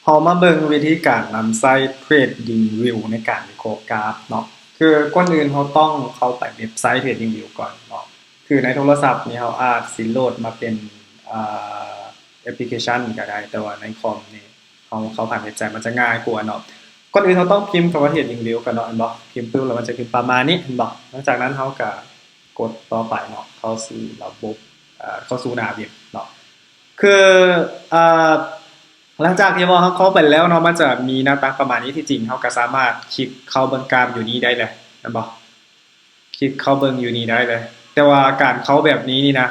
ເຮົາມາເບິ່ງວິທີການນຳໃຊ້ TradingView ໃນການວິເຄາະກາຟເນາະ. ຄືກ່ອນອື່ນເຮົາຕ້ອງເຂົ້າໄປເວັບໄຊ TradingView ກ່ອນເນາະ. ຄືໃນໂທລະສັບນີ້ເຮົາອາດຊິໂຫຼດມາເປັນ ອ່າ ແອັບພລິເຄຊັນກໍໄດ້, ແຕ່ວ່າໃນຄອມນີ້ເຮົາເຂົ້າຜ່ານເວັບໄຊມັນຈະງ່າຍກວ່າເນາະ. ກ່ອນອື່ນເຮົາຕ້ອງພິມຄຳວ່າ TradingView ກ່ອນເນາະ, ແມ່ນບໍ່? ພິມປຶບແລ້ວມັນຈະຂຶ້ນປະມານນີ້, ແມ່ນບໍ່? ຫຼັງຈາກນັ້ນເຮົາກໍກົດຕໍ່ໄປເນາະ, ເຂົ້າສູ່ລະບົບ ເອີ ເຂົ້າສູ່ໜ້າເວັບເນາະ. ຄື ເອີ ຫຼັງຈາກທີ່ວ່າເຮົາເຂົ້າໄປແລ້ວເນາະ, ມັນຈະມີໜ້າຕາປະມານນີ້. ທີ່ຈິງເຮົາກໍສາມາດຄລິກເຂົ້າເບິ່ງກາຟຢູ່ນີ້ໄດ້ເລີຍ, ແມ່ນບໍ່? ຄລິກເຂົ້າເບິ່ງຢູ່ນີ້ໄດ້ເລີຍ. ແຕ່ວ່າການເຂົ້າແບບນີ້ນີ້ນະ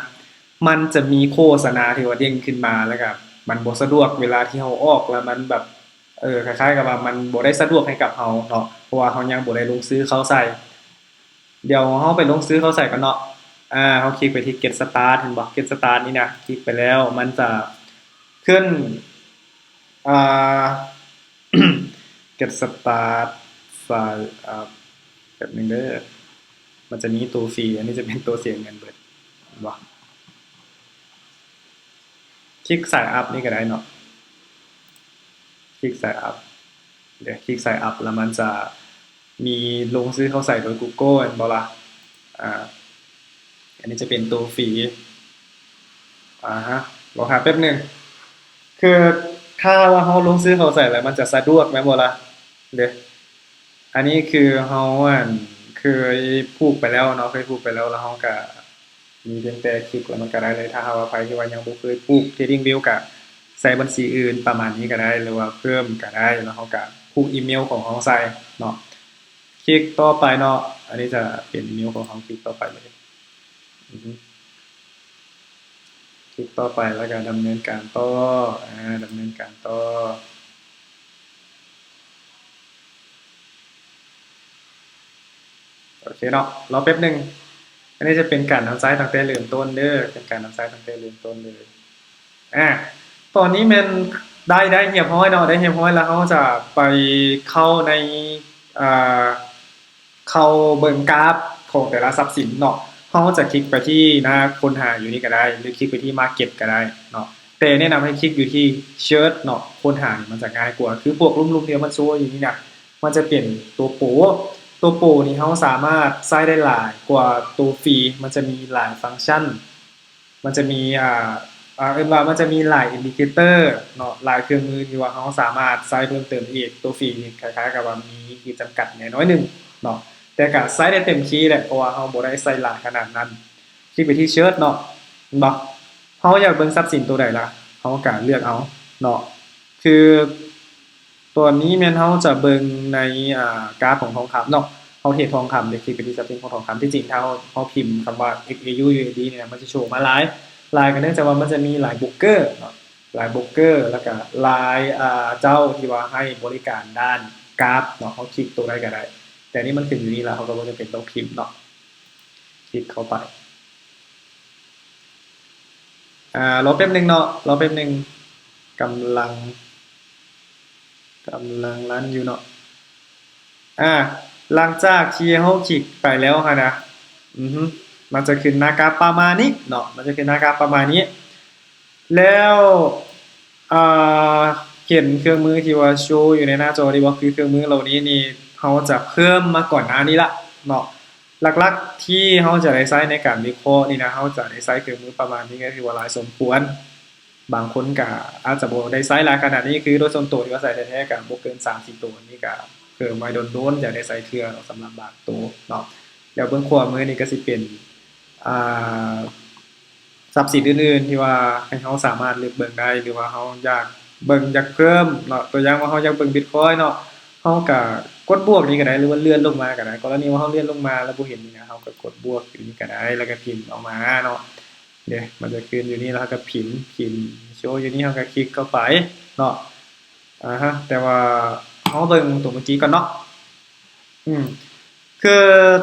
ມັນຈະມີໂຄສະນາທີ່ວ່າເດັ້ງຂຶ້ນມາ, ແລ້ວກໍມັນບໍ່ສະດວກເວລາທີ່ເຮົາອອກ, ແລ້ວມັນແບບ ເອີ ຄ້າຍໆກັບວ່າມັນບໍ່ໄດ້ສະດວກໃຫ້ກັບເຮົາເນາະ, ເພາະວ່າເຮົາຍັງບໍ່ໄດ້ລົງຊື່ເຂົ້າໃສ່. ດຽວເຮົາໄປລົງຊື່ເຂົ້າໃສ່ກັນເນາະ. ອາ ເຮົາຄລິກໄປທີ່ Get Start ເຫັນບໍ່? Get Start ນີ້ນະ, ຄລິກໄປແລ້ວມັນຈະຂຶ້ນ ອ່າ Get Start Sign Up ແປັບໜຶ່ງເດີ. ມັນຈະມີໂຕຟຣີ, ອັນນີ້ຈະເປັນໂຕເສຍເງິນເບິດ, ເຫັນບໍ່? ຄລິກ Sign Up ນີ້ກໍໄດ້ເນາະ, ຄລິກ Sign Up ເດີ. ຄລິກ Sign Up ແລ້ວມັນຈະມີລົງຊື່ເຂົ້າໃສ່ໂດຍ Google ແມ່ນບໍ່ລະ? ອາ ອັນນີ້ຈະເປັນໂຕຟຣີ. ອາຮະ ລໍຖ້າແປັບໜຶ່ງ. ຄືຖ້າວ່າເຮົາລົງຊື່ເຂົ້າໃສ່ແລ້ວມັນຈະສະດວກແມ່ນບໍ່ລະ? ເດ້ ອັນນີ້ຄືເຮົາ ອັນ ເຄີຍຜູກໄປແລ້ວເນາະ, ເຄີຍຜູກໄປແລ້ວ ແລ້ວເຮົາກະ ມີພຽງແຕ່ຄລິກແລ້ວມັນກໍໄດ້ເລີຍ. ຖ້າຫາກວ່າໃຜທີ່ວ່າຍັງບໍ່ເຄີຍຜູກ TradingView ກໍໃສ່ບັນຊີອື່ນປະມານນີ້ກໍໄດ້ ຫຼືວ່າເພີ່ມກໍໄດ້, ແລ້ວເຮົາກໍຜູກອີເມວຂອງເຮົາໃສ່ເນາະ. ຄລິກຕໍ່ໄປເນາະ, ອັນນີ້ຈະເປັນອີເມວຂອງເຮົາ, ຄລິກຕໍ່ໄປເລີຍ. ອືຮຶ ຄລິກຕໍ່ໄປ ແລ້ວກໍດຳເນີນການຕໍ່, ອາ ດຳເນີນການຕໍ່. ໂອເຄເນາະ, ລໍແປັບໜຶ່ງ. ອັນນີ້ຈະເປັນການນຳໃຊ້ຕັ້ງແຕ່ເລີ່ມຕົ້ນເດີ, ເປັນການນຳໃຊ້ຕັ້ງແຕ່ເລີ່ມຕົ້ນເລີຍ. ອາ ຕອນນີ້ແມ່ນໄດ້ ໄດ້ຮຽບຮ້ອຍເນາະ, ໄດ້ຮຽບຮ້ອຍແລ້ວ ເຮົາຈະໄປເຂົ້າໃນ ອ່າ ເຂົ້າເບິ່ງກາຟຂອງແຕ່ລະຊັບສິນເນາະ. ເຮົາຈະຄລິກໄປທີ່ໜ້າຄົ້ນຫາຢູ່ນີ້ກໍໄດ້ ຫຼືຄລິກໄປທີ່ Market ກໍໄດ້ເນາະ, ແຕ່ແນະນຳໃຫ້ຄລິກຢູ່ທີ່ Search ເນາະ, ຄົ້ນຫານີ້ມັນຈະງ່າຍກວ່າ. ຄືພວກລຸ່ມໆທີ່ມັນໂຊຢູ່ນີ້ນະ ມັນຈະເປັນຕົວໂປ, ຕົວໂປນີ້ເຮົາສາມາດໃຊ້ໄດ້ຫຼາຍກວ່າຕົວຟຣີ, ມັນຈະມີຫຼາຍຟັງຊັນ, ມັນຈະມີ ອ່າ ອ່າ ເອີ້ນວ່າມັນຈະມີຫຼາຍ indicator ເນາະ, ຫຼາຍເຄື່ອງມືທີ່ວ່າເຮົາສາມາດໃຊ້ເພີ່ມເຕີມໄດ້ອີກ. ຕົວຟຣີນີ້ຄ້າຍໆກັບວ່າມີຂີດຈຳກັດແດ່ໜ້ອຍໜຶ່ງເນາະ, ແຕ່ກໍໃຊ້ໄດ້ເຕັມທີ່ແຫຼະ ເພາະວ່າເຮົາບໍ່ໄດ້ໃຊ້ຫຼາຍຂະໜາດນັ້ນ. ຄລິກໄປທີ່ Search ເນາະ, ເຫັນບໍ່? ເຮົາຢາກເບິ່ງຊັບສິນຕົວໃດລະ ເຮົາກໍເລືອກເອົາເນາະ. ຄື ຕົວນີ້ແມ່ນເຮົາຈະເບິ່ງໃນ ອ່າ ກາຟຂອງທອງຄຳເນາະ, ເຮົາເທຣດທອງຄຳເດ້, ຄລິກໄປທີ່ຊັບສິນຂອງທອງຄຳ. ທີ່ຈິງຖ້າເຮົາ ເຮົາພິມຄຳວ່າ XAU USD ນີ້ນະ ມັນຈະໂຊມາຫຼາຍ ຫຼາຍ ກໍເນື່ອງຈາກວ່າມັນຈະມີຫຼາຍໂບຣກເກີເນາະ, ຫຼາຍໂບຣກເກີ ແລ້ວກະຫຼາຍ ອ່າ ເຈົ້າທີ່ວ່າໃຫ້ບໍລິການດ້ານກາຟເນາະ. ເຮົາຄລິກຕົວໃດກໍໄດ້, ແຕ່ນີ້ມັນຂຶ້ນຢູ່ນີ້ລະ, ເຮົາກໍບໍ່ຈຳເປັນຕ້ອງພິມເນາະ. ຄລິກເຂົ້າໄປ. ອ່າ ລໍແປັບໜຶ່ງເນາະ, ລໍແປັບໜຶ່ງ, ກຳລັງ ກຳລັງລັນຢູ່ເນາະ. ອາ ຫຼັງຈາກທີ່ເຮົາຄລິກໄປແລ້ວຫັ້ນນະ, ອືຮຶ ມັນຈະຂຶ້ນໜ້າກາຟປະມານນີ້ເນາະ, ມັນຈະຂຶ້ນໜ້າກາຟປະມານນີ້. ແລ້ວ ອ່າ ເຫັນເຄື່ອງມືທີ່ວ່າໂຊຢູ່ໃນໜ້າຈໍນີ້ບໍ່? ຄືເຄື່ອງມືເຫຼົ່ານີ້ນີ້ ເຮົາຈະເພີ່ມມາກ່ອນໜ້ານີ້ລະເນາະ. ຫຼັກໆທີ່ເຮົາຈະໄດ້ໃຊ້ໃນການວິເຄາະນີ້ນະ, ເຮົາຈະໄດ້ໃຊ້ເຄື່ອງມືປະມານນີ້ກໍຖືວ່າຫຼາຍສົມຄວນ. ບາງຄົນກໍອາດຈະບໍ່ໄດ້ໃຊ້ຫຼາຍຂະໜາດນີ້, ຄືໂດຍສ່ວນໂຕທີ່ວ່າໃຊ້ແທ້ໆກໍບໍ່ເກີນສາມສີ່ໂຕ, ອັນນີ້ກໍເພີ່ມໄວ້ດົນໆ ຈະໄດ້ໃຊ້ເທື່ອເນາະ ສຳລັບບາງໂຕເນາະ. ແລ້ວເບື້ອງຂວາມືນີ້ກໍຊິເປັນ ອ່າ ຊັບສິນອື່ນໆທີ່ວ່າໃຫ້ເຮົາສາມາດເລືອກເບິ່ງໄດ້ ຫຼືວ່າເຮົາຢາກເບິ່ງ ຢາກເພີ່ມເນາະ, ຕົວຢ່າງວ່າເຮົາຢາກເບິ່ງບິດຄອຍເນາະ, ເຮົາກໍກົດບວກນີ້ກໍໄດ້ ຫຼືວ່າເລື່ອນລົງມາກໍໄດ້. ກໍລະນີວ່າເຮົາເລື່ອນລົງມາແລ້ວບໍ່ເຫັນນີ້ນະ, ເຮົາກໍກົດບວກຢູ່ນີ້ກໍໄດ້ ແລ້ວກໍພິມອອກມາເນາະ. ເດ້ ມັນຈະຂຶ້ນຢູ່ນີ້ ແລ້ວເຮົາກໍພິມ ພິມໂຊຢູ່ນີ້, ເຮົາກໍຄລິກເຂົ້າໄປເນາະ. ອາຮະ ແຕ່ວ່າເຮົາເບິ່ງຕົວເມື່ອກີ້ກ່ອນເນາະ. ອືມ ຄື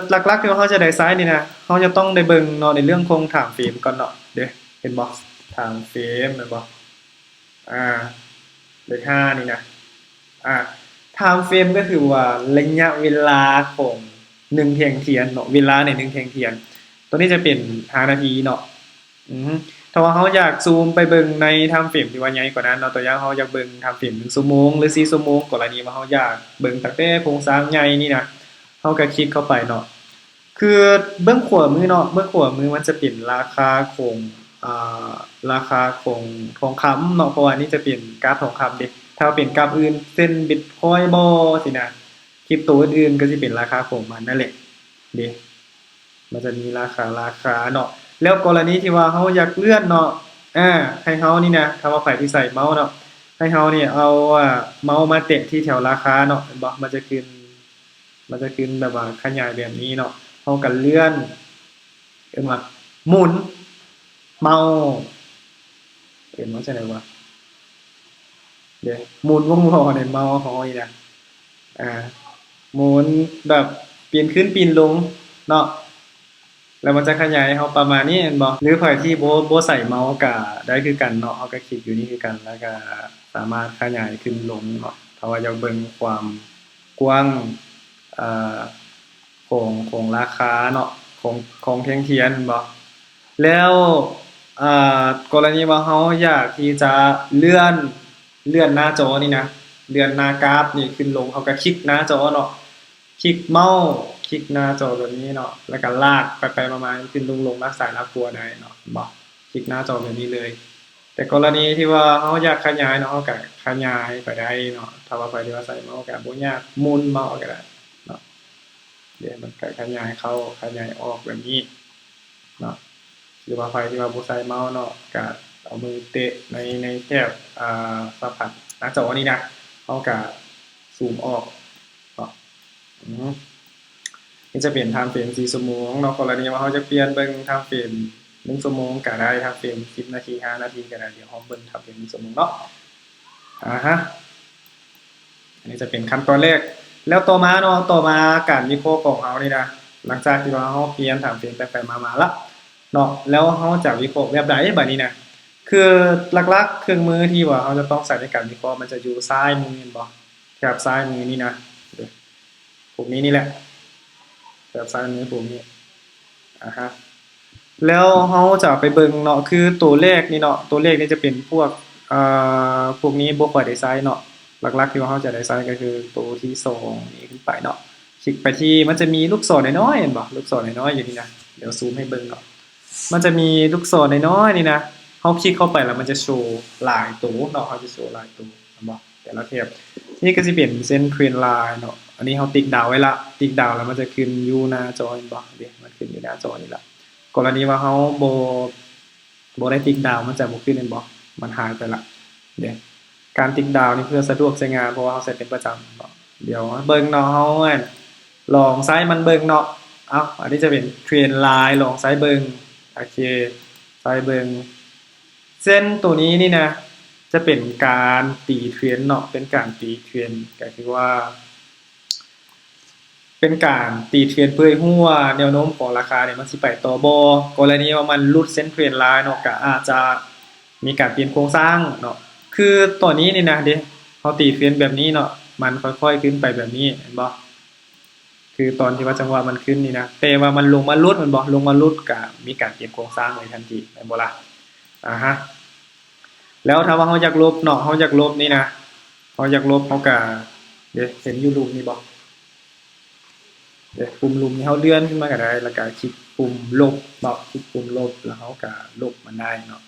ຫຼັກໆທີ່ວ່າເຮົາຈະໄດ້ໃຊ້ນີ້ນະ, ເຮົາຈະຕ້ອງໄດ້ເບິ່ງເນາະ ໃນເລື່ອງຂອງ time frame ກ່ອນເນາະ. ເດ້ ເຫັນບໍ່? time frame ແມ່ນບໍ່? ອາ ເລກຫ້ານີ້ນະ. ອາ time frame ກໍຄືວ່າໄລຍະເວລາຂອງໜຶ່ງແທ່ງທຽນເນາະ, ເວລາໃນໜຶ່ງແທ່ງທຽນ. ຕົວນີ້ຈະເປັນຫ້ານາທີເນາະ. ອືຮຶ ຖ້າວ່າເຮົາຢາກຊູມໄປເບິ່ງໃນທາມເຟຣມທີ່ວ່າໃຫຍ່ກວ່ານັ້ນເນາະ, ຕົວຢ່າງເຮົາຢາກເບິ່ງທາມເຟຣມໜຶ່ງຊົ່ວໂມງ ຫຼື ສີ່ຊົ່ວໂມງ, ກໍລະນີວ່າເຮົາຢາກເບິ່ງຕັ້ງແຕ່ໂຄງສ້າງໃຫຍ່ນີ້ນະ, ເຮົາກໍຄລິກເຂົ້າໄປເນາະ. ຄືເບື້ອງຂວາມືເນາະ, ເບື້ອງຂວາມືມັນຈະເປັນລາຄາຂອງ ອ່າ ລາຄາຂອງທອງຄຳເນາະ, ເພາະວ່ານີ້ຈະເປັນກາບທອງຄຳເດ້. ຖ້າວ່າເປັນກາບອື່ນ ເຊັ່ນ ບິດຄອຍບໍ ຊີ້ນະ, ຄຣິບໂຕອື່ນໆ ກໍຊິເປັນລາຄາຂອງມັນນັ້ນແຫຼະເດ້. ມັນຈະມີລາຄາ ລາຄາເນາະ. ແລ້ວກໍລະນີທີ່ວ່າເຮົາຢາກເລື່ອນເນາະ, ອາ ໃຫ້ເຮົານີ້ນະ, ຖ້າວ່າໃຜທີ່ໃຊ້ເມົາເນາະ, ໃຫ້ເຮົານີ້ເອົາ ອາ ເມົາມາແຕະທີ່ແຖວລາຄາເນາະ, ເຫັນບໍ່? ມັນຈະຂຶ້ນ ມັນຈະຂຶ້ນແບບວ່າຂະຫຍາຍແບບນີ້ເນາະ. ເຮົາກໍເລື່ອນ ເອີ້ນວ່າໝູນເມົາ, ເອີ້ນວ່າຈັ່ງໃດວະ? ເດ້ ໝູນວົງລໍ້ໃນເມົາເຮົານີ້ນະ, ອາ ໝູນແບບປິ່ນຂຶ້ນປິ່ນລົງເນາະ, ແລ້ວມັນຈະຂະຫຍາຍໃຫ້ເຮົາປະມານນີ້ແມ່ນບໍ່? ຫຼືໃຜທີ່ບໍ່ ບໍ່ໃຊ້ເມົາກໍໄດ້ຄືກັນເນາະ, ເຮົາກໍຄລິກຢູ່ນີ້ຄືກັນ ແລ້ວກໍສາມາດຂະຫຍາຍຂຶ້ນລົງເນາະ, ຖ້າວ່າຢາກເບິ່ງຄວາມກວ້າງ ເອີ ຂອງ ຂອງລາຄາເນາະ, ຂອງ ຂອງແທ່ງທຽນແມ່ນບໍ່? ແລ້ວ ເອີ ກໍລະນີວ່າເຮົາຢາກທີ່ຈະເລື່ອນ ເລື່ອນໜ້າຈໍນີ້ນະ, ເລື່ອນໜ້າກາບນີ້ຂຶ້ນລົງ, ເຮົາກໍຄລິກໜ້າຈໍເນາະ, ຄລິກເມົາ ຄລິກໜ້າຈໍແບບນີ້ເນາະ, ແລ້ວກໍລາກໄປໆມາໆ ຂຶ້ນລົງໆ ລາກຊ້າຍລາກຂວາໄດ້ເນາະ, ເຫັນບໍ່? ຄລິກໜ້າຈໍແບບນີ້ເລີຍ. ແຕ່ກໍລະນີທີ່ວ່າເຮົາຢາກຂະຫຍາຍເນາະ, ເຮົາກໍຂະຫຍາຍໄປໄດ້ເນາະ, ຖ້າວ່າໃຜທີ່ວ່າໃຊ້ເມົາກໍບໍ່ຍາກ, ໝູນເມົາກໍໄດ້ເນາະ. ເດ ມັນກະຂະຫຍາຍເຂົ້າຂະຫຍາຍອອກແບບນີ້ເນາະ, ຫຼືວ່າໃຜທີ່ວ່າບໍ່ໃຊ້ເມົາເນາະ ກະເອົາມືເຕະໃນ ໃນແຖບ ອາ ສະພັດໜ້າຈໍນີ້ນະ, ເຮົາກະຊູມອອກເນາະ. ອື ນີ້ຈະເປັນທາມເຟຣມສີ່ຊົ່ວໂມງເນາະ, ກໍລະນີວ່າເຮົາຈະປ່ຽນເບິ່ງທາມເຟຣມໜຶ່ງຊົ່ວໂມງກະໄດ້, ທາມເຟຣມສິບນາທີ ຫ້ານາທີກະໄດ້. ດຽວເຮົາເບິ່ງທາມເຟຣມໜຶ່ງຊົ່ວໂມງເນາະ. ອາຮະ ອັນນີ້ຈະເປັນຂັ້ນຕອນແລກ. ແລ້ວຕໍ່ມາເນາະ, ຕໍ່ມາການວິເຄາະຂອງເຮົານີ້ນະ, ຫຼັງຈາກທີ່ວ່າເຮົາປ່ຽນທາມເຟຣມໄປໆມາໆລະເນາະ, ແລ້ວເຮົາຈະວິເຄາະແບບໃດບາດນີ້ນະ? ຄືຫຼັກໆເຄື່ອງມືທີ່ວ່າເຮົາຈະຕ້ອງໃຊ້ໃນການວິເຄາະ ມັນຈະຢູ່ຊ້າຍມືແມ່ນບໍ່? ແຖບຊ້າຍມືນີ້ນະ, ພວກນີ້ນີ້ແຫຼະ, ແຖບຊ້າຍມືພວກນີ້. ອາຮະ ແລ້ວເຮົາຈະໄປເບິ່ງເນາະ, ຄືໂຕແລກນີ້ເນາະ, ໂຕແລກນີ້ຈະເປັນພວກ ເອີ ພວກນີ້ບໍ່ຄ່ອຍໄດ້ໃຊ້ເນາະ. ຫຼັກໆທີ່ວ່າເຮົາຈະໄດ້ໃຊ້ກໍຄືໂຕທີສອງນີ້ຂຶ້ນໄປເນາະ. ຄລິກໄປທີ່ ມັນຈະມີລູກສອນນ້ອຍໆ ເຫັນບໍ່? ລູກສອນນ້ອຍໆຢູ່ນີ້ນະ, ດຽວຊູມໃຫ້ເບິ່ງເນາະ. ມັນຈະມີລູກສອນນ້ອຍໆນີ້ນະ, ເຮົາຄລິກເຂົ້າໄປແລ້ວມັນຈະໂຊຫຼາຍໂຕເນາະ, ເຮົາຈະໂຊຫຼາຍໂຕ ເຫັນບໍ່? ແຕ່ລະແຖບ. ນີ້ກໍຊິເປັນເສັ້ນເທຣນລາຍເນາະ, ອັນນີ້ເຮົາຕິກດາວໄວ້ລະ, ຕິກດາວແລ້ວມັນຈະຂຶ້ນຢູ່ໜ້າຈໍ ເຫັນບໍ່? ເດ້ ມັນຂຶ້ນຢູ່ໜ້າຈໍນີ້ລະ. ກໍລະນີວ່າເຮົາບໍ່ ບໍ່ໄດ້ຕິກດາວ ມັນຈະບໍ່ຂຶ້ນແມ່ນບໍ່? ມັນຫາຍໄປລະເດ້. ການຕິກດາວນີ້ເພື່ອສະດວກໃຊ້ງານ ເພາະວ່າເຮົາໃຊ້ເປັນປະຈຳເນາະ. ດຽວເບິ່ງເນາະ, ເຮົາ ອັນ ລອງໃຊ້ມັນເບິ່ງເນາະ. ເອົາ ອັນນີ້ຈະເປັນເທຣນລາຍ, ລອງໃຊ້ເບິ່ງ. ໂອເຄ ໃຊ້ເບິ່ງ. ເສັ້ນໂຕນີ້ນີ້ນະ ຈະເປັນການຕີເທຣນເນາະ, ເປັນການຕີເທຣນ ກໍຄືວ່າ ເປັນການຕີເທຣນເພື່ອໃຫ້ຮູ້ວ່າແນວໂນ້ມຂອງລາຄານີ້ມັນຊິໄປຕໍ່ບໍ່. ກໍລະນີວ່າມັນຫຼຸດເສັ້ນເທຣນລາຍເນາະ ກໍອາດຈະມີການປ່ຽນໂຄງສ້າງເນາະ. ຄືຕອນນີ້ນີ້ນະເດ້ ເຮົາຕີເທຣນແບບນີ້ເນາະ, ມັນຄ່ອຍໆຂຶ້ນໄປແບບນີ້ ເຫັນບໍ່? ຄືຕອນທີ່ວ່າຈັງຫວະມັນຂຶ້ນນີ້ນະ, ແຕ່ວ່າມັນລົງມາຫຼຸດແມ່ນບໍ່? ລົງມາຫຼຸດກໍມີການປ່ຽນໂຄງສ້າງໃນທັນທີ ແມ່ນບໍ່ລະ? ອາຮະ ແລ້ວຖ້າວ່າເຮົາຢາກລົບເນາະ, ເຮົາຢາກລົບນີ້ນະ, ເຮົາຢາກລົບ ເຮົາກະ ເດ ເຫັນຢູ່ລຸ່ມນີ້ບໍ່? ເດ ປຸ່ມລຸ່ມນີ້ ເຮົາເລື່ອນຂຶ້ນມາກະໄດ້ ແລ້ວກະຄລິກປຸ່ມລົບເນາະ, ຄລິກປຸ່ມລົບ ແລ້ວເຮົາກະລົບມັນໄດ້ເນາະ.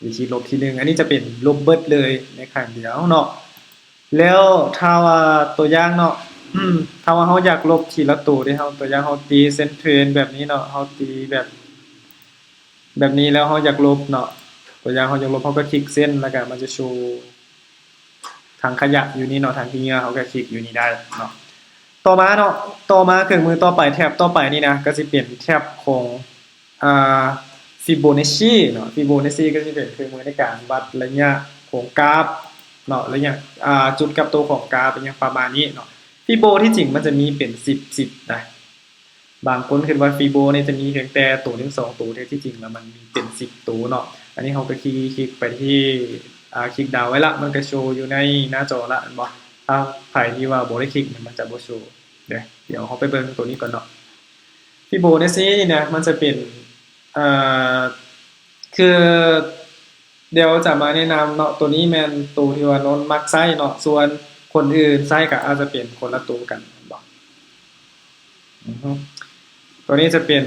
ວິທີລົບທີໜຶ່ງ ອັນນີ້ຈະເປັນລົບເບິດເລີຍໃນຄັ້ງດຽວເນາະ. ແລ້ວຖ້າວ່າຕົວຢ່າງເນາະ, ຖ້າວ່າເຮົາຢາກລົບທີລະໂຕເດ, ເຮົາ ຕົວຢ່າງເຮົາຕີເສັ້ນເທຣນແບບນີ້ເນາະ, ເຮົາຕີແບບ ແບບນີ້ແລ້ວເຮົາຢາກລົບເນາະ, ຕົວຢ່າງເຮົາຢາກລົບ ເຮົາກໍຄລິກເສັ້ນ ແລ້ວກໍມັນຈະໂຊຖັງຂະຫຍະຢູ່ນີ້ເນາະ, ຖັງຂີ້ເຫຍື້ອ, ເຮົາກໍຄລິກຢູ່ນີ້ໄດ້ເນາະ. ຕໍ່ມາເນາະ, ຕໍ່ມາເຄື່ອງມືຕໍ່ໄປ, ແທັບຕໍ່ໄປນີ້ນະ ກໍຊິເປັນແທັບຂອງ ອ່າ ຟີໂບນັດຊີເນາະ. ຟີໂບນັດຊີກໍຊິເປັນເຄື່ອງມືໃນການວັດໄລຍະຂອງກາບເນາະ, ໄລຍະ ອ່າ ຈຸດກັບໂຕຂອງກາບ ອີ່ຫຍັງປະມານນີ້ເນາະ. ຟີໂບທີ່ຈິງມັນຈະມີເປັນສິບ ສິບໄດ໋. ບາງຄົນຄິດວ່າຟີໂບນີ້ຈະມີພຽງແຕ່ໂຕໜຶ່ງສອງໂຕ, ແຕ່ທີ່ຈິງແລ້ວມັນມີເປັນສິບໂຕເນາະ. ອັນນີ້ເຮົາກໍຄລິກ ຄລິກໄປທີ່ ອ່າ ຄລິກດາວໄວ້ລະ, ມັນກໍໂຊຢູ່ໃນໜ້າຈໍລະ ແມ່ນບໍ່? ຖ້າໃຜທີ່ວ່າບໍ່ໄດ້ຄລິກນີ້ ມັນຈະບໍ່ໂຊເດ້. ດຽວເຮົາໄປເບິ່ງໂຕນີ້ກ່ອນເນາະ. ຟີໂບນັດຊີນີ້ນະ ມັນຈະເປັນ ເອີ່ ເຂ ຄື ດຽວຈະມາແນະນຳເນາະ ໂຕນີ້ແມ່ນໂຕທີ່ວ່ານົນມັກໃຊ້ເນາະ ສ່ວນຄົນອື່ນໃຊ້ກໍອາດຈະເປັນຄົນລະໂຕກັນ ແມ່ນບໍ່? ອືຮຶ ໂຕນີ້ຈະເປັນ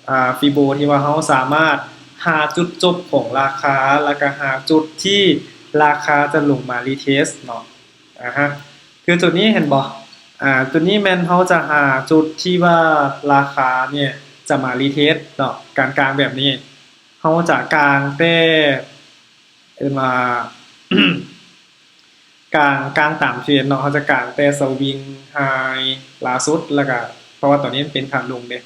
ອ່າ ຟີໂບທີ່ວ່າເຮົາສາມາດຫາຈຸດຈົບຂອງລາຄາ ແລ້ວກໍຫາຈຸດທີ່ລາຄາຈະລົງມາຣີເທສເນາະ ອາຮະ ຄືຈຸດນີ້ເຫັນບໍ່? ອາ ຈຸດນີ້ແມ່ນເຮົາຈະຫາຈຸດທີ່ວ່າລາຄານີ້ຈະມາຣີເທສເນາະ ການກາງແບບນີ້ ເຮົາຈະກາງແຕ່ ເອີ້ນວ່າ ກາງ ກາງຕາມເທຣນເນາະ ເຮົາຈະກາງແຕ່ສະວິງໄຮລ່າສຸດ ແລ້ວກະ ເພາະວ່າຕອນນີ້ມັນເປັນຂາລົງເດ້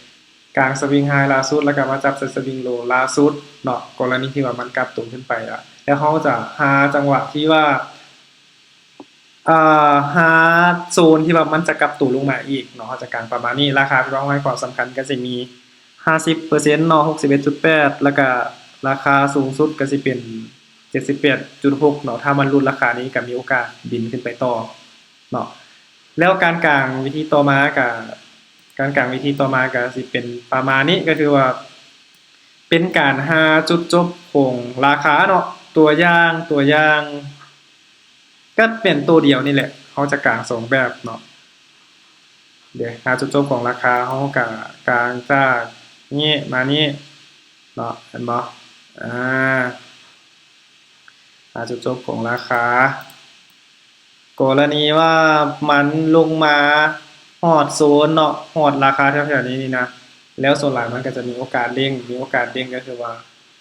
ກາງສະວິງໄຮລ່າສຸດ ແລ້ວກະມາຈັບໃສ່ສະວິງໂລລ່າສຸດເນາະ ກໍລະນີທີ່ວ່າມັນກັບໂຕຂຶ້ນໄປລະ ແລ້ວເຮົາຈະຫາຈັງຫວະທີ່ວ່າ ອ່າ ຫາໂຊນທີ່ວ່າມັນຈະກັບໂຕລົງມາອີກເນາະ ເຮົາຈະກາງປະມານນີ້ ລາຄາທີ່ວ່າເຮົາໃຫ້ຄວາມສຳຄັນກໍຊິມີຫ້າສິບເປີເຊັນເນາະ ຫົກສິບເອັດຈຸດແປດ ແລ້ວກະລາຄາສູງສຸດກໍຊິເປັນເຈັດສິບແປດຈຸດຫົກເນາະ ຖ້າມັນຫຼຸດລາຄານີ້ກໍມີໂອກາດບິນຂຶ້ນໄປຕໍ່ເນາະ ແລ້ວການກາງວິທີຕໍ່ມາກໍ ການກາງວິທີຕໍ່ມາກໍຊິເປັນປະມານນີ້ ກໍຄືວ່າເປັນການຫາຈຸດຈົບຂອງລາຄາເນາະ ຕົວຢ່າງ ຕົວຢ່າງ ກໍເປັນໂຕດຽວນີ້ແຫຼະ ເຮົາຈະກາງສອງແບບເນາະ ເດ ຫາຈຸດຈົບຂອງລາຄາ ເຮົາກະກາງຈາກນີ້ມານີ້ເນາະ ເຫັນບໍ່? ອາ ຫາຈຸດຈົບຂອງລາຄາ ກໍລະນີວ່າມັນລົງມາຮອດໂຊນເນາະ ຮອດລາຄາແຖວໆນີ້ນີ້ນະ ແລ້ວສ່ວນຫຼາຍມັນກໍຈະມີໂອກາດເດ້ງ ມີໂອກາດເດ້ງກໍຄືວ່າ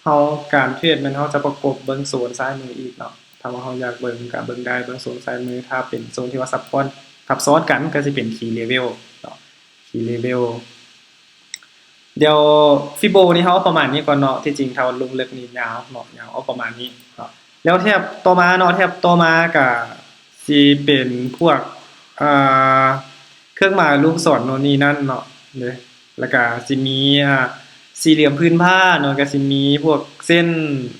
ເຮົາ ການເທຣດແມ່ນເຮົາຈະປະກົບເບິ່ງໂຊນຊ້າຍມືອີກເນາະ ຖ້າວ່າເຮົາຢາກເບິ່ງກໍເບິ່ງໄດ້ ເບິ່ງໂຊນຊ້າຍມື ຖ້າເປັນໂຊນທີ່ວ່າຊັບຊ້ອນ ທັບຊ້ອນກັນກໍຊິເປັນຄີເລເວວເນາະ ຄີເລເວວ ດຽວຟີໂບນີ້ເຮົາເອົາປະມານນີ້ກ່ອນເນາະ ທີ່ຈິງຖ້າລົງເລິກນີ້ຍາວເນາະ ຍາວ ເອົາປະມານນີ້ເນາະ ແລ້ວແຖບຕໍ່ມາເນາະ ແຖບຕໍ່ມາກໍຊິເປັນພວກ ອ່າ ເຄື່ອງໝາຍລູກສອນໂນ່ນນີ້ນັ້ນເນາະ ເດ້ ແລ້ວກະຊິມີ ອ່າ ສີ່ຫຼ່ຽມພື້ນຜ້າເນາະ ກະຊິມີພວກເສັ້ນ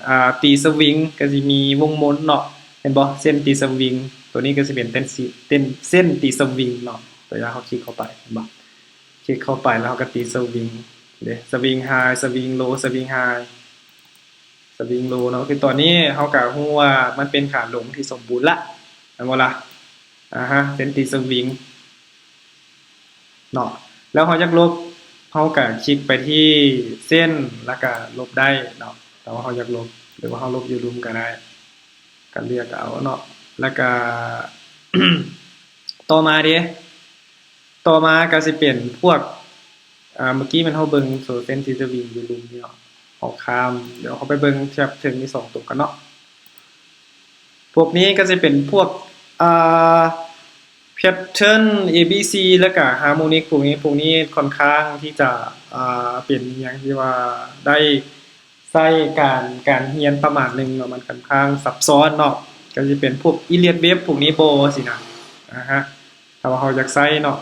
ອ່າ ຕີສະວິງ ກະຊິມີວົງມົນເນາະ ເຫັນບໍ່? ເສັ້ນຕີສະວິງ ໂຕນີ້ກະຊິເປັນເສັ້ນ ເສັ້ນ ເສັ້ນຕີສະວິງເນາະ ຕົວຢ່າງເຮົາຄລິກເຂົ້າໄປ ເຫັນບໍ່? ຄລິກເຂົ້າໄປແລ້ວເຮົາກະຕີສະວິງເດ້ ສະວິງໄຮ ສະວິງໂລ ສະວິງໄຮ ສະວິງໂລເນາະ ຄືຕອນນີ້ເຮົາກະຮູ້ວ່າມັນເປັນຂາລົງທີ່ສົມບູນລະ ແມ່ນບໍ່ລະ? ອາຮະ ເສັ້ນຕີສະວິງ ເນາະ ແລ້ວເຮົາຢາກລົບ ເຮົາກະຄລິກໄປທີ່ເສັ້ນ ແລ້ວກະລົບໄດ້ເນາະ ຖ້າວ່າເຮົາຢາກລົບ ຫຼືວ່າເຮົາລົບຢູ່ລຸ່ມກະໄດ້ ກະເລືອກເອົາເນາະ ແລ້ວກະ ຕໍ່ມາເດ ຕໍ່ມາກະຊິເປັນພວກ ອ່າ ເມື່ອກີ້ແມ່ນເຮົາເບິ່ງໂຊເຊັນທີ່ສະວິງຢູ່ລຸ່ມນີ້ເນາະ ເຮົາຂ້າມ ດຽວເຮົາໄປເບິ່ງແຖບເທິງນີ້ສອງໂຕກັນເນາະ ພວກນີ້ກໍຊິເປັນພວກ ອ່າ ແພັດເທີນ ເອ ບີ ຊີ ແລ້ວກະຮາໂມນິກ ພວກນີ້ ພວກນີ້ຄ່ອນຂ້າງທີ່ຈະ ອ່າ ເປັນອີ່ຫຍັງທີ່ວ່າໄດ້ໃຊ້ການ ການຮຽນປະມານໜຶ່ງເນາະ ມັນຄ່ອນຂ້າງຊັບຊ້ອນເນາະ ກໍຊິເປັນພວກ Elliott Wave ພວກນີ້ບໍ່ ຊີ້ນະ ອາຮະ ຖ້າວ່າເຮົາຢາກໃຊ້ເນາະ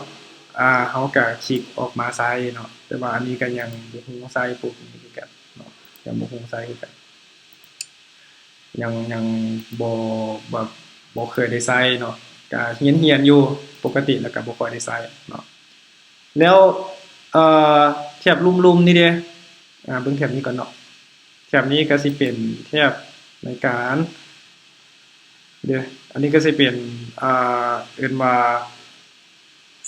ອ່າ ເຮົາກໍຄລິກອອກມາໃຊ້ເນາະ ແຕ່ວ່າອັນນີ້ກໍຍັງບໍ່ຮູ້ໃຊ້ພວກນີ້ຄືກັນເນາະ ຍັງບໍ່ຮູ້ໃຊ້ຄືກັນ ຍັງ ຍັງບໍ່ ແບບບໍ່ເຄີຍໄດ້ໃຊ້ເນາະ ກະຮຽນ ຮຽນຢູ່ປົກກະຕິ ແລ້ວກະບໍ່ຄ່ອຍໄດ້ໃຊ້ເນາະ ແລ້ວ ເອີ ແຖບລຸ່ມໆນີ້ເດ ອາ ເບິ່ງແຖບນີ້ກ່ອນເນາະ ແຖບນີ້ກະຊິເປັນແຖບໃນການ ເດ ອັນນີ້ກະຊິເປັນ ອ່າ ເອີ້ນວ່າ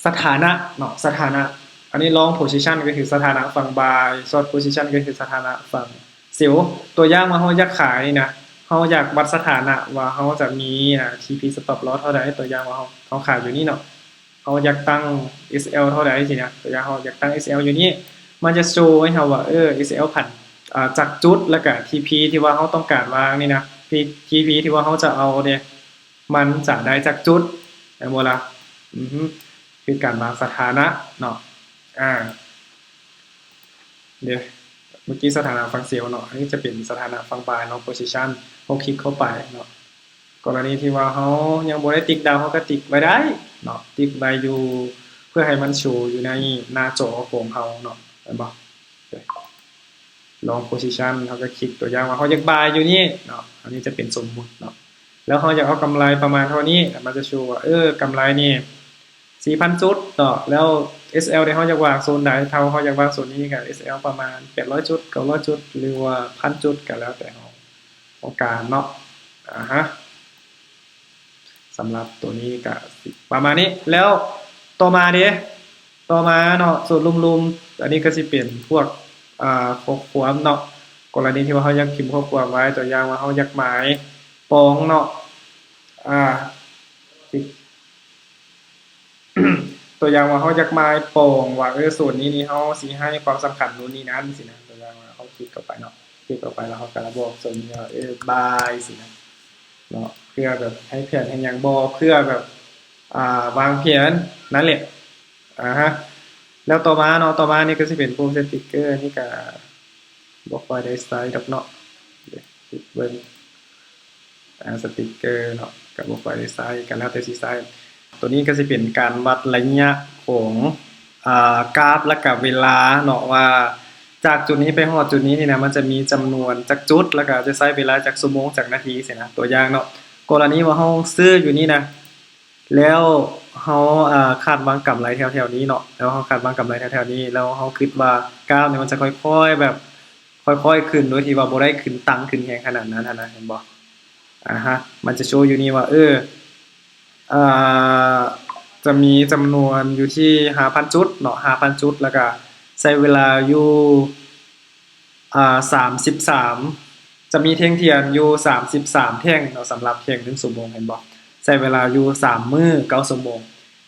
ສະຖານະເນາະ ສະຖານະ ອັນນີ້ long position ກໍຄືສະຖານະຝັ່ງບາຍ short position ກໍຄືສະຖານະຝັ່ງເຊວ ຕົວຢ່າງວ່າເຮົາຢາກຂາຍນີ້ນະ ເຮົາຢາກວັດສະຖານະວ່າເຮົາຈະມີ ອ່າ ທີພີ stop loss ເທົ່າໃດ ຕົວຢ່າງວ່າເຮົາ ເຮົາຂາຍຢູ່ນີ້ເນາະ ເຮົາຢາກຕັ້ງ ເອສແອລ ເທົ່າໃດຊີ້ນະ ຕົວຢ່າງເຮົາຢາກຕັ້ງ ເອສແອລ ຢູ່ນີ້ ມັນຈະໂຊໃຫ້ເຮົາວ່າ ເອີ ເອສແອລ ພັນ ອ່າ ຈັກຈຸດ ແລ້ວກະ ທີພີ ທີ່ວ່າເຮົາຕ້ອງການວາງນີ້ນະ ທີພີ ທີ່ວ່າເຮົາຈະເອົາເດ ມັນຈະໄດ້ຈັກຈຸດ ແມ່ນບໍ່ລະ? ອືຮຶ ຄືການວາງສະຖານະເນາະ ອາ ເດ ເມື່ອກີ້ສະຖານະຝັ່ງເຊວເນາະ ອັນນີ້ຈະເປັນສະຖານະຝັ່ງບາຍ long position ເຮົາຄລິກເຂົ້າໄປເນາະ ກໍລະນີທີ່ວ່າເຮົາຍັງບໍ່ໄດ້ຕິກດາວ ເຮົາກໍຕິກໄວ້ໄດ້ເນາະ ຕິກໄວ້ຢູ່ ເພື່ອໃຫ້ມັນໂຊຢູ່ໃນໜ້າຈໍຂອງເຮົາເນາະ ເຫັນບໍ່? long position ເຮົາກໍຄລິກ ຕົວຢ່າງວ່າເຮົາຢາກບາຍຢູ່ນີ້ເນາະ ອັນນີ້ຈະເປັນສົມມຸດເນາະ ແລ້ວເຮົາຢາກເອົາກຳໄລປະມານເທົ່ານີ້ ມັນຈະໂຊວ່າ ເອີ ກຳໄລນີ້ສີ່ພັນຈຸດເນາະ ແລ້ວ ເອສແອລ ເດ ເຮົາຢາກວາງໂຊນໃດ? ຖ້າເຮົາຢາກວາງໂຊນນີ້ກໍ ເອສແອລ ປະມານແປດຮ້ອຍຈຸດ ເກົ້າຮ້ອຍຈຸດ ຫຼືວ່າພັນຈຸດ ກໍແລ້ວແຕ່ເຮົາຕ້ອງການເນາະ. ອາຮະ ສຳລັບໂຕນີ້ກໍຊິປະມານນີ້. ແລ້ວຕໍ່ມາເດ ຕໍ່ມາເນາະ ໂຊນລຸ່ມໆ ອັນນີ້ກໍຊິເປັນພວກ ອ່າ ຂໍ້ຄວາມເນາະ. ກໍລະນີທີ່ວ່າເຮົາຢາກພິມຂໍ້ຄວາມໄວ້ ຕົວຢ່າງວ່າເຮົາຢາກໝາຍປອງເນາະ ອ່າ ຕົວຢ່າງວ່າເຮົາຢາກໝາຍປອງວ່າ ເອີ ໂຊນນີ້ນີ້ເຮົາຊິໃຫ້ຄວາມສຳຄັນໂນ່ນນີ້ນັ້ນຊີ້ນະ. ຕົວຢ່າງວ່າເຮົາຄລິກເຂົ້າໄປເນາະ ຄລິກເຂົ້າໄປແລ້ວເຮົາກໍບອກໂຊນນີ້ວ່າ ເອີ ບາຍ ຊີ້ນະເນາະ ເພື່ອແບບໃຫ້ແຜນໃຫ້ຫຍັງບໍ ເພື່ອແບບ ອ່າ ວາງແຜນນັ້ນແຫຼະ. ອາຮະ ແລ້ວຕໍ່ມາເນາະ ຕໍ່ມານີ້ກໍຊິເປັນພວກສະຕິກເກີ ນີ້ກໍບໍ່ຄ່ອຍໄດ້ໃຊ້ດອກເນາະ ເບິ່ງ ອາ ສະຕິກເກີເນາະ ກໍບໍ່ຄ່ອຍໄດ້ໃຊ້ ກໍແລ້ວແຕ່ຊິໃຊ້. ໂຕນີ້ກໍຊິເປັນການວັດໄລຍະຂອງ ອາ ກາຟ ແລ້ວກໍເວລາເນາະ ວ່າຈາກຈຸດນີ້ໄປຮອດຈຸດນີ້ນີ້ນະ ມັນຈະມີຈຳນວນຈັກຈຸດ ແລ້ວກໍຈະໃຊ້ເວລາຈັກຊົ່ວໂມງ ຈັກນາທີຊີ້ນະ. ຕົວຢ່າງເນາະ ກໍລະນີວ່າເຮົາຊື້ຢູ່ນີ້ນະ ແລ້ວເຮົາ ອາ ຄາດຫວັງກຳໄລແຖວໆນີ້ເນາະ ແລ້ວເຮົາຄາດຫວັງກຳໄລແຖວໆນີ້ ແລ້ວເຮົາຄິດວ່າກາຟນີ້ມັນຈະຄ່ອຍໆແບບ ຄ່ອຍໆຂຶ້ນ ໂດຍທີ່ວ່າບໍ່ໄດ້ຂຶ້ນຕັງຂຶ້ນແຮງຂະໜາດນັ້ນຫັ້ນນະ ເຫັນບໍ່? ອາຮະ ມັນຈະໂຊຢູ່ນີ້ວ່າ ເອີ ອາ ຈະມີຈຳນວນຢູ່ທີ່ຫ້າພັນຈຸດເນາະ ຫ້າພັນຈຸດ ແລ້ວກະໃຊ້ເວລາຢູ່ ອາ ສາມສິບສາມ ຈະມີແທ່ງທຽນຢູ່ສາມສິບສາມແທ່ງເນາະ ສຳລັບແທ່ງໜຶ່ງຊົ່ວໂມງ ເຫັນບໍ່? ໃຊ້ເວລາຢູ່ສາມມື້ເກົ້າຊົ່ວໂມງ.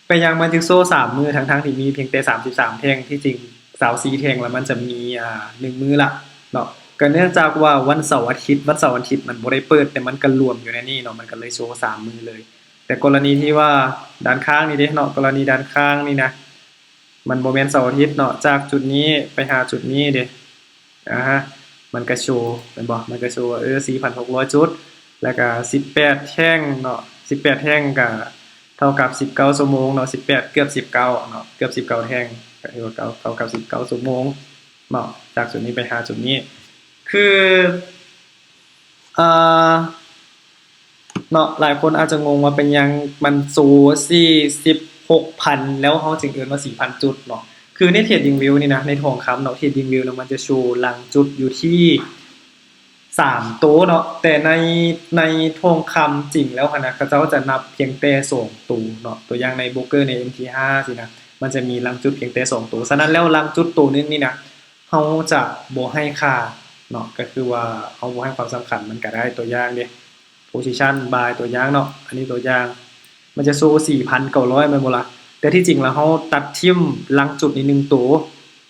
ເປັນຫຍັງມັນຈຶ່ງໂຊສາມມື້ ທັງໆທີ່ມີພຽງແຕ່ສາມສິບສາມແທ່ງ? ທີ່ຈິງຊາວສີ່ແທ່ງ ແລ້ວມັນຈະມີ ອາ ໜຶ່ງມື້ລະເນາະ. ກໍເນື່ອງຈາກວ່າວັນເສົາອາທິດ ວັນເສົາອາທິດມັນບໍ່ໄດ້ເປີດ ແຕ່ມັນກໍລວມຢູ່ໃນນີ້ເນາະ ມັນກໍເລີຍໂຊສາມມື້ເລີຍ. ແຕ່ກໍລະນີທີ່ວ່າດ້ານຂ້າງນີ້ເດເນາະ ກໍລະນີດ້ານຂ້າງນີ້ນະ ມັນບໍ່ແມ່ນເສົາອາທິດເນາະ ຈາກຈຸດນີ້ໄປຫາຈຸດນີ້ເດ ອາຮະ ມັນກະໂຊ ແມ່ນບໍ່? ມັນກະໂຊວ່າ ເອີ ສີ່ພັນຫົກຮ້ອຍຈຸດ ແລ້ວກະສິບແປດແທ່ງເນາະ ສິບແປດແທ່ງກະເທົ່າກັບສິບເກົ້າຊົ່ວໂມງເນາະ ສິບແປດ ເກືອບສິບເກົ້າເນາະ ເກືອບສິບເກົ້າແທ່ງ ກະຖືວ່າເທົ່າກັບສິບເກົ້າຊົ່ວໂມງເນາະ ຈາກຈຸດນີ້ໄປຫາຈຸດນີ້ ຄື ອ່າ ເນາະ ຫຼາຍຄົນອາດຈະງົງວ່າເປັນຫຍັງມັນໂຊສີ່ສິບຫົກພັນ ແລ້ວເຮົາຈຶ່ງເອີ້ນວ່າສີ່ພັນຈຸດເນາະ. ຄືໃນ TradingView ນີ້ນະ ໃນທອງຄຳເນາະ TradingView ນະ ມັນຈະໂຊຫຼັງຈຸດຢູ່ທີ່ສາມໂຕເນາະ ແຕ່ໃນ ໃນທອງຄຳຈິງແລ້ວຫັ້ນນະ ເຂົາເຈົ້າຈະນັບພຽງແຕ່ສອງໂຕເນາະ. ຕົວຢ່າງໃນໂບຣກເກີໃນ ເອັມທີຫ້າ ຊີ້ນະ ມັນຈະມີຫຼັງຈຸດພຽງແຕ່ສອງໂຕ. ສະນັ້ນແລ້ວ ຫຼັງຈຸດໂຕໜຶ່ງນີ້ນະ ເຮົາຈະບໍ່ໃຫ້ຄ່າເນາະ ກໍຄືວ່າເຮົາບໍ່ໃຫ້ຄວາມສຳຄັນມັນກໍໄດ້. ຕົວຢ່າງເດ position buy ຕົວຢ່າງເນາະ ອັນນີ້ຕົວຢ່າງ ມັນຈະໂຊສີ່ພັນເກົ້າຮ້ອຍແມ່ນບໍ່ລະ? ແຕ່ທີ່ຈິງແລ້ວເຮົາຕັດຖິ້ມຫຼັງຈຸດນີ້ໜຶ່ງໂຕ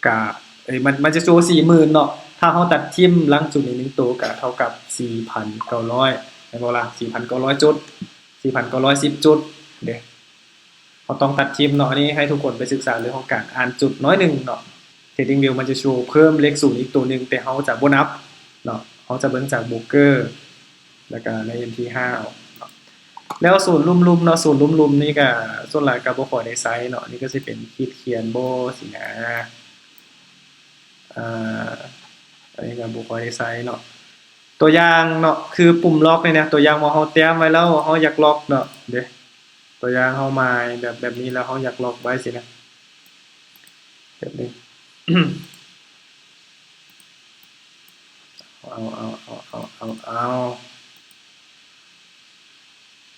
ກະ ເອີຍ ມັນ ມັນຈະໂຊສີ່ໝື່ນເນາະ ຖ້າເຮົາຕັດຖິ້ມຫຼັງຈຸດນີ້ໜຶ່ງໂຕ ກະເທົ່າກັບສີ່ພັນເກົ້າຮ້ອຍແມ່ນບໍ່ລະ? ສີ່ພັນເກົ້າຮ້ອຍຈຸດ ສີ່ພັນເກົ້າຮ້ອຍສິບຈຸດເດ. ເຮົາຕ້ອງຕັດຖິ້ມເນາະ ອັນນີ້ໃຫ້ທຸກຄົນໄປສຶກສາເລື່ອງຂອງການອ່ານຈຸດໜ້ອຍໜຶ່ງເນາະ. TradingView ມັນຈະໂຊເພີ່ມເລກສູນອີກໂຕໜຶ່ງ ແຕ່ເຮົາຈະບໍ່ນັບເນາະ ເຮົາຈະເບິ່ງຈາກໂບຣກເກີ ແລ້ວກະໃນ ເອັມທີຫ້າ ເອົາເນາະ. ແລ້ວສູນລຸ່ມໆເນາະ ສູນລຸ່ມໆນີ້ກະສ່ວນຫຼາຍກະບໍ່ຄ່ອຍໄດ້ໃຊ້ເນາະ ນີ້ກະຊິເປັນຂີດຂຽນບໍຊີ້ນະ ອາ ອັນນີ້ກະບໍ່ຄ່ອຍໄດ້ໃຊ້ເນາະ. ຕົວຢ່າງເນາະ ຄືປຸ່ມລັອກນີ້ນະ ຕົວຢ່າງວ່າເຮົາແຕ້ມໄວ້ແລ້ວ ເຮົາຢາກລັອກເນາະ ເດ ຕົວຢ່າງເຮົາໝາຍແບບ ແບບນີ້ແລ້ວ ເຮົາຢາກລັອກໄວ້ຊີ້ນະ ແບບນີ້ ເອົາ ເອົາ ເອົາ ເອົາ ເອົາ ເອົາ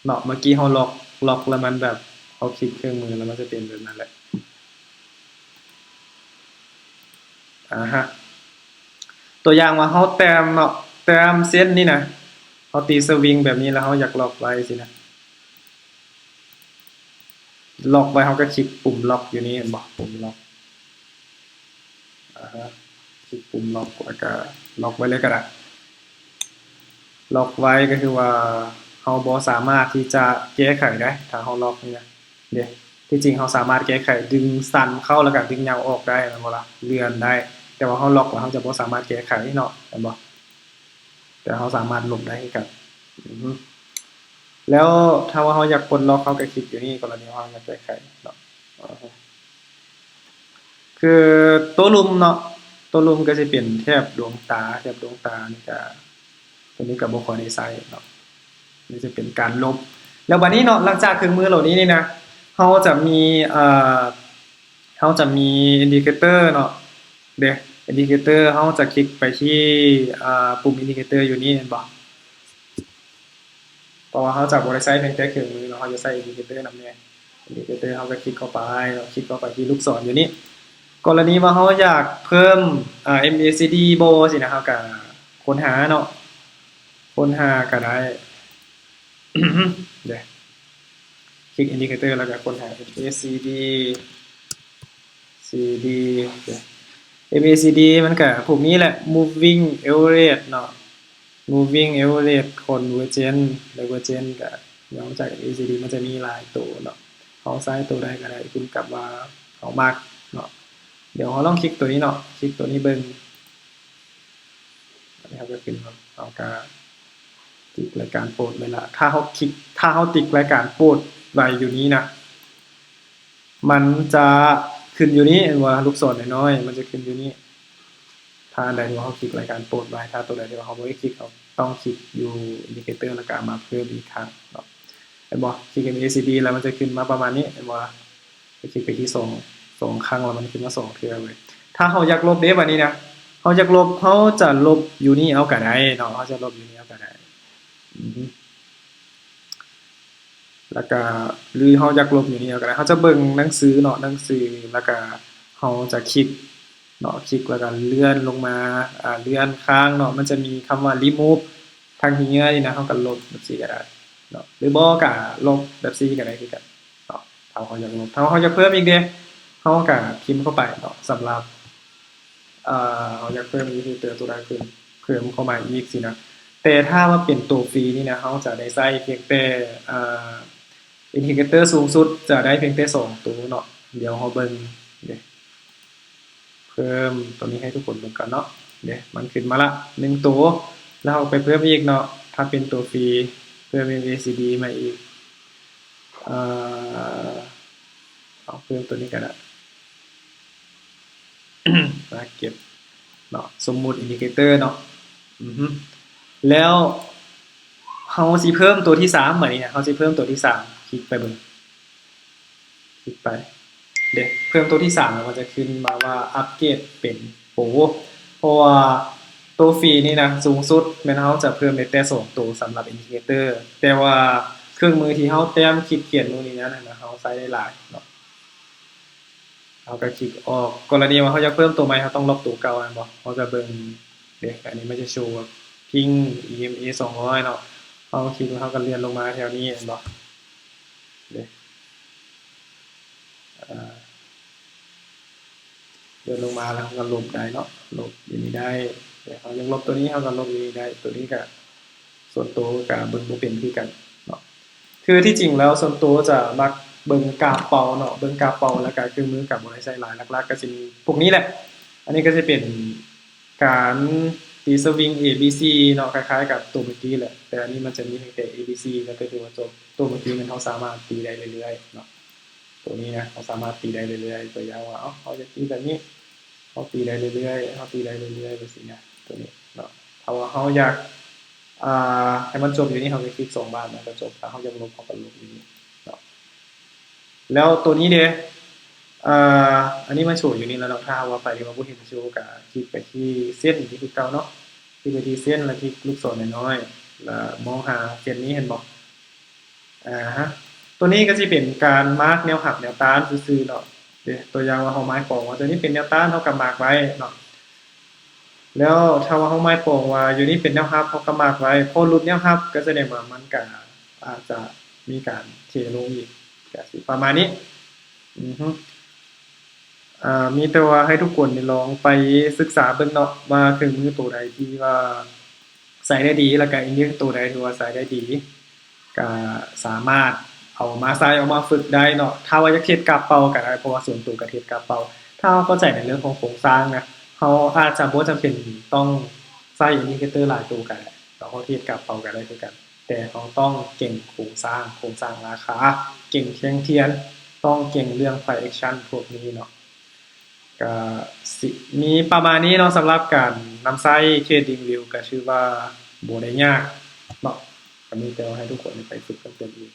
ເນາະ ເມື່ອກີ້ເຮົາລັອກ ລັອກແລ້ວມັນແບບ ເຮົາຄລິກເຄື່ອງມືແລ້ວມັນຈະເປັນແບບນັ້ນແຫຼະ ອາຮະ ຕົວຢ່າງວ່າເຮົາແຕ້ມເນາະ ແຕ້ມເສັ້ນນີ້ນະ ເຮົາຕີສະວິງແບບນີ້ແລ້ວເຮົາຢາກລັອກໄວ້ຊີ້ນະ ລັອກໄວ້ ເຮົາກໍຄລິກປຸ່ມລັອກຢູ່ນີ້ ເຫັນບໍ່? ປຸ່ມລັອກ ອາຮະ ຄລິກປຸ່ມລັອກ ແລ້ວກໍລັອກໄວ້ເລີຍກໍໄດ້. ລັອກໄວ້ກໍຄືວ່າເຮົາບໍ່ສາມາດທີ່ຈະແກ້ໄຂໄດ້ ຖ້າເຮົາລັອກນີ້ນະ ເດ ທີ່ຈິງເຮົາສາມາດແກ້ໄຂ ດຶງສັ້ນເຂົ້າ ແລ້ວກໍດຶງຍາວອອກໄດ້ ແມ່ນບໍ່ລະ? ເລື່ອນໄດ້ ແຕ່ວ່າເຮົາລັອກແລ້ວ ເຮົາຈະບໍ່ສາມາດແກ້ໄຂເນາະ ແມ່ນບໍ່? ແຕ່ເຮົາສາມາດລົບໄດ້ຄືກັນ. ອືຮຶ ແລ້ວຖ້າວ່າເຮົາຢາກປົດລັອກ ເຮົາກໍຄລິກຢູ່ນີ້ ກໍລະນີເຮົາຢາກແກ້ໄຂເນາະ. ອາ ຄືໂຕລຸ່ມເນາະ ໂຕລຸ່ມກໍຊິເປັນແຖບດວງຕາ ແຖບດວງຕານີ້ກະ ໂຕນີ້ກະບໍ່ຄ່ອຍໄດ້ໃຊ້ເນາະ ນີ້ຈະເປັນການລົບ. ແລ້ວບາດນີ້ເນາະ ຫຼັງຈາກເຄື່ອງມືເຫຼົ່ານີ້ນີ້ນະ ເຮົາຈະມີ ເອີ ເ ເຮົາຈະມີ indicator ເນາະ ເດ້ indicator ເຮົາຈະຄລິກໄປທີ່ ອ່າ ປຸ່ມ indicator ຢູ່ນີ້ແມ່ນບໍ່? ເພາະວ່າເຮົາຈະບໍ່ໄດ້ໃຊ້ພຽງແຕ່ເຄື່ອງມືເນາະ ເຮົາຈະໃຊ້ indicator ນຳແດ່. indicator ເຮົາກໍຄລິກເຂົ້າໄປເນາະ ຄລິກເຂົ້າໄປທີ່ລູກສອນຢູ່ນີ້. ກໍລະນີວ່າເຮົາຢາກເພີ່ມ ອ່າ MACD ບໍ່ຊີ້ນະ ເຮົາກໍຄົ້ນຫາເນາະ ຄົ້ນຫາກໍໄດ້ ເດ້ ຄລິກ indicator ແລ້ວກໍຄົ້ນຫາ MACD CD MACD ມັນກະພວກນີ້ແຫຼະ moving average ເນາະ moving average convergence divergence ກະນອກຈາກ MACD ມັນຈະມີຫຼາຍໂຕເນາະ ເຮົາໃຊ້ໂຕໃດກະໄດ້ ຂຶ້ນກັບວ່າເຮົາມັກເນາະ. ດຽວເຮົາລອງຄລິກໂຕນີ້ເນາະ ຄລິກໂຕນີ້ເບິ່ງ ອັນນີ້ເຮົາກໍຂຶ້ນເນາະ ເຮົາກໍຕິກລາຍການໂປດໄວ້ລະ ຖ້າເຮົາຄລິກ ຖ້າເຮົາຕິກລາຍການໂປດໄວ້ຢູ່ນີ້ນະ ມັນຈະຂຶ້ນຢູ່ນີ້ ເຫັນບໍ່? ລູກສອນນ້ອຍໆ ມັນຈະຂຶ້ນຢູ່ນີ້ ຖ້າອັນໃດທີ່ວ່າເຮົາຄລິກລາຍການໂປດໄວ້ ຖ້າໂຕໃດທີ່ວ່າເຮົາບໍ່ໄດ້ຄລິກ ເຮົາຕ້ອງຄລິກຢູ່ indicator ແລ້ວກໍເອົາມາເພີ່ມອີກຄັ້ງເນາະ ເຫັນບໍ່? ຄລິກ MACD ແລ້ວມັນຈະຂຶ້ນມາປະມານນີ້ ເຫັນບໍ່ລະ? ໄປຄລິກໄປທີ່ສອງ ສອງຄັ້ງ ແລ້ວມັນຂຶ້ນມາສອງເທື່ອເວີຍ. ຖ້າເຮົາຢາກລົບເດ້ ບາດນີ້ນະ ເຮົາຢາກລົບ ເຮົາຈະລົບຢູ່ນີ້ເອົາກໍໄດ້ເນາະ ເຮົາຈະລົບຢູ່ນີ້ເອົາກໍໄດ້ ອື ແລ້ວກະ ຫຼືເຮົາຢາກລົບຢູ່ນີ້ເອົາກໍໄດ້ ເຮົາຈະເບິ່ງໜັງສືເນາະ ໜັງສື ແລ້ວກະເຮົາຈະຄລິກເນາະ ຄລິກແລ້ວກະເລື່ອນລົງມາ ອ່າ ເລື່ອນຄ້າງເນາະ ມັນຈະມີຄຳວ່າ remove ທາງທີ່ເຫືອນີ້ນະ ເຮົາກໍລົບແບບຊີ້ກໍໄດ້ເນາະ ຫຼືບໍ່ກໍລົບແບບຊີ້ກໍໄດ້ຄືກັນເນາະ ຖ້າເຮົາຢາກລົບ. ຖ້າເຮົາຢາກເພີ່ມອີກເດ້ ເຮົາກໍພິມເຂົ້າໄປເນາະ ສຳລັບ ເອີ ເຮົາຢາກເພີ່ມ indicator ຕົວໃດເພີ່ມ ເພີ່ມເຂົ້າມາອີກຊີ້ນະ. ແຕ່ຖ້າວ່າເປັນຕົວຟຣີນີ້ນະ ເຮົາຈະໄດ້ໃຊ້ພຽງແຕ່ ເອີ indicator ສູງສຸດຈະໄດ້ພຽງແຕ່ສອງໂຕເນາະ. ດຽວເຮົາເບິ່ງເດ້ ເພີ່ມຕົວນີ້ໃຫ້ທຸກຄົນເບິ່ງກ່ອນເນາະ. ເດ້ ມັນຂຶ້ນມາລະໜຶ່ງໂຕ ແລ້ວເຮົາໄປເພີ່ມອີກເນາະ. ຖ້າເປັນຕົວຟຣີ ເພີ່ມ MACD ມາອີກ ເອີ ເອົາເພີ່ມຕົວນີ້ກໍໄດ້ ມາເກັບເນາະ ສົມມຸດ indicator ເນາະ. ອື ແລ້ວເຮົາຊິເພີ່ມຕົວທີສາມ ບາດນີ້ເຮົາຊິເພີ່ມຕົວທີສາມ ຄລິກໄປເບິ່ງ ຄລິກໄປ ເດ້ ເພີ່ມຕົວທີສາມ ແລ້ວມັນຈະຂຶ້ນມາວ່າອັບເກຣດເປັນໂປຣ ເພາະວ່າຕົວຟຣີນີ້ນະ ສູງສຸດແມ່ນເຮົາຈະເພີ່ມໄດ້ແຕ່ສອງໂຕສຳລັບ indicator ແຕ່ວ່າເຄື່ອງມືທີ່ເຮົາແຕ້ມຂີດຂຽນນູ່ນນີ້ນັ້ນນະ ເຮົາໃຊ້ໄດ້ຫຼາຍເນາະ. ເຮົາກໍຄລິກອອກ ກໍລະນີວ່າເຮົາຢາກເພີ່ມຕົວໃໝ່ ເຮົາຕ້ອງລົບຕົວເກົ່າແມ່ນບໍ່? ເຮົາຈະເບິ່ງເດ້ ອັນນີ້ມັນຈະໂຊວ່າ ping EMA ສອງຮ້ອຍເນາະ ເຮົາຄລິກແລ້ວເຮົາກໍເລື່ອນລົງມາແຖວນີ້ແມ່ນບໍ່? ເດ້ ເລື່ອນລົງມາແລ້ວເຮົາກໍລົບໄດ້ເນາະ ລົບຢູ່ນີ້ໄດ້ ເຮົາຢາກລົບຕົວນີ້ເຮົາກໍລົບຢູ່ນີ້ໄດ້ ຕົວນີ້ກໍສ່ວນໂຕກໍເບິ່ງບໍ່ເປັນຄືກັນເນາະ. ຄືທີ່ຈິງແລ້ວສ່ວນໂຕຈະມັກເບິ່ງກາບເປົ່າເນາະ ເບິ່ງກາບເປົ່າ ແລ້ວກໍເຄື່ອງມືກໍບໍ່ໄດ້ໃຊ້ຫຼາຍ ຫຼັກໆກໍຊິມີພວກນີ້ແຫຼະ. ອັນນີ້ກໍຊິເປັນການຕີສະວິງ A B C ເນາະ ຄ້າຍໆກັບຕົວເມື່ອກີ້ແຫຼະ ແຕ່ອັນນີ້ມັນຈະມີພຽງແຕ່ A B C ກໍຖືວ່າຈົບ. ຕົວເມື່ອກີ້ແມ່ນເຮົາສາມາດຕີໄດ້ເລື້ອຍໆເນາະ ຕົວນີ້ນະ ເຮົາສາມາດຕີໄດ້ເລື້ອຍໆ ຕົວຢ່າງວ່າ ເອົ້າ ເຮົາຢາກຕີແບບນີ້ ເຮົາຕີໄດ້ເລື້ອຍໆ ເຮົາຕີໄດ້ເລື້ອຍໆ ແບບຊີ້ນະ ຕົວນີ້ເນາະ. ຖ້າວ່າເຮົາຢາກ ອ່າ ໃຫ້ມັນຈົບຢູ່ນີ້ ເຮົາກໍຄລິກສອງບາດ ມັນກໍຈົບ. ຖ້າເຮົາຢາກລົບ ເຮົາກໍລົບຢູ່ນີ້ເນາະ. ແລ້ວຕົວນີ້ເດ ອ່າ ອັນນີ້ມັນໂຊຢູ່ນີ້ແລ້ວເນາະ. ຖ້າຫາກວ່າໃຜທີ່ວ່າບໍ່ເຫັນໂຊ ກໍຄລິກໄປທີ່ເສັ້ນນີ້ຄືເກົ່າເນາະ ຄລິກໄປທີ່ເສັ້ນ ແລ້ວຄລິກລູກສອນນ້ອຍໆ ແລ້ວມອງຫາເສັ້ນນີ້ ເຫັນບໍ່? ອາຮະ ຕົວນີ້ກໍຊິເປັນການມາກແນວຮັບແນວຕ້ານຊື່ໆເນາະ ເດ້ ຕົວຢ່າງວ່າເຮົາໝາຍປອງວ່າຕົວນີ້ເປັນແນວຕ້ານ ເຮົາກໍມາກໄວ້ເນາະ. ແລ້ວຖ້າວ່າເຮົາໝາຍປອງວ່າຢູ່ນີ້ເປັນແນວຮັບ ເຮົາກໍມາກໄວ້ ພໍຫຼຸດແນວຮັບກໍສະແດງວ່າມັນກໍອາດຈະມີການເທລົງອີກ ກໍຊິປະມານນີ້. ອືຮຶ ອ່າ ມີແຕ່ວ່າໃຫ້ທຸກຄົນນີ້ລອງໄປສຶກສາເບິ່ງເນາະ ວ່າເຄື່ອງມືໂຕໃດທີ່ວ່າໃຊ້ໄດ້ດີ ແລ້ວກະອີກໂຕໃດທີ່ວ່າໃຊ້ໄດ້ດີ ກະສາມາດເອົາມາໃຊ້ ເອົາມາຝຶກໄດ້ເນາະ. ຖ້າວ່າຢາກເຮັດກາບເປົ່າກະໄດ້ ເພາະວ່າສ່ວນໂຕກະເຮັດກາບເປົ່າ. ຖ້າເຮົາເຂົ້າໃຈໃນເລື່ອງຂອງໂຄງສ້າງນະ ເຮົາອາດຈະບໍ່ຈຳເປັນຕ້ອງໃຊ້ indicator ຫຼາຍໂຕກະໄດ້ເນາະ ເຮົາເຮັດກາບເປົ່າກະໄດ້ຄືກັນ. ແຕ່ເຮົາຕ້ອງເກັ່ງໂຄງສ້າງ, ໂຄງສ້າງລາຄາ, ເກັ່ງແທ່ງທຽນ, ຕ້ອງເກັ່ງເລື່ອງ price action ພວກນີ້ເນາະ. ກະຊິມີປະມານນີ້ເນາະ ສຳລັບການນຳໃຊ້ TradingView ກະຖືວ່າບໍ່ໄດ້ຍາກເນາະ. ກະມີແຕ່ວ່າໃຫ້ທຸກຄົນໄປຝຶກເພີ່ມເຕີມອີກ.